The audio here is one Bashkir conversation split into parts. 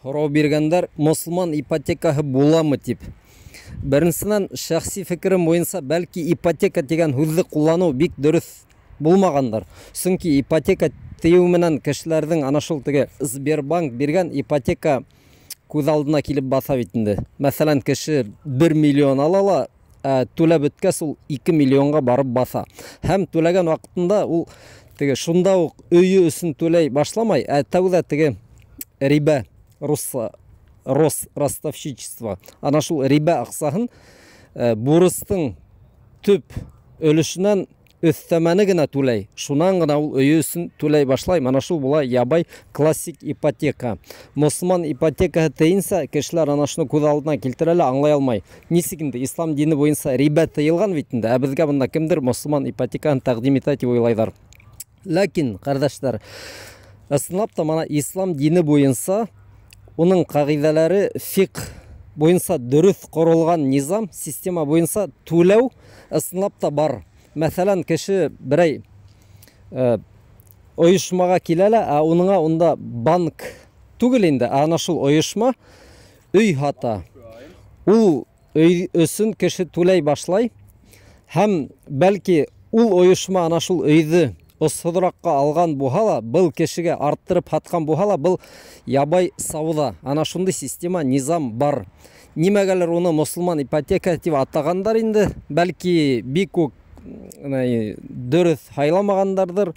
Һорау биргәндәр, мосолман ипотекаһы буламы тип. Беренсенән, шәхси фекерем буйынса, бәлки ипотека тигән һүҙҙе ҡулланыу бик дөрөҫ булмағандыр. Сөнки ипотека тиеү менән кешеләрҙең ана шул теге Сбербанк биргән ипотека күҙ алдына килеп баҫа бит инде. Мәҫәлән, кеше 1 миллион ала ла, түләп бөткәс ул 2 миллионға барып баҫа. Һәм түләгән ваҡытында ул теге шунда уҡ өйө өсөн түләй башламай, ә тәүҙә теге рибә, русса ростовщичество, ана шул рибә аҡсаһын бурыстың төп өлөшөнән өҫтәмәне генә түләй. Шунан ғына ул өйө өсөн түләй башлай. Мана шул була ябай классик ипотека. Мосолман ипотекаһы тейенсә, кешеләр ана шуны күҙ алдына килтерә лә аңлай алмай. Нисек инде ислам дине буйынса рибә тыйылған бит инде, ә беҙгә бында кемдер мосолман ипотекаһын тәҡдим итә тип уйлайҙар. Ләкин, ҡәрҙәштәр, ысынлап та мана ислам дине буйынса уның ҡағиҙәләре фиҡ буйынса дөрөҫ ҡоролған низам, система буйынса түләү ысынлап та бар. Мәҫәлән, кеше берәй ойошмаға килә лә, ә уныңа унда банк түгел инде, ә ана шул ойошма өй һата. Ул өй өсөн кеше түләй башлай һәм бәлки ул ойошма ана шул өйҙө осһоҙораҡҡа алған булһа ла, был кешегә арттырып һатҡан булһа ла, был ябай сауҙа. Ана шундай система, низам бар. Нимәгәлер уны мосолман ипотека тип атағандар инде, бәлки бик үк дөрөҫ һайламағандарҙыр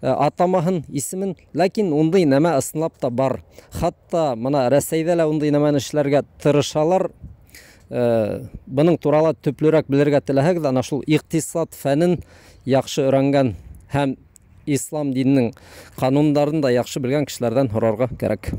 атамаһын, исемен, ләкин ундай нәмә ысынлап та бар. Хатта мына Рәсәйҙә лә ундай нәмәне эшләргә тырышалар. Бының турала төплөрәк белергә теләһәгеҙ, ана шул иҡтисад фәнен яҡшы өйрәнгән һәм ислам диненең ҡанундарын да яҡшы белгән кешеләрҙән һорарға кәрәк.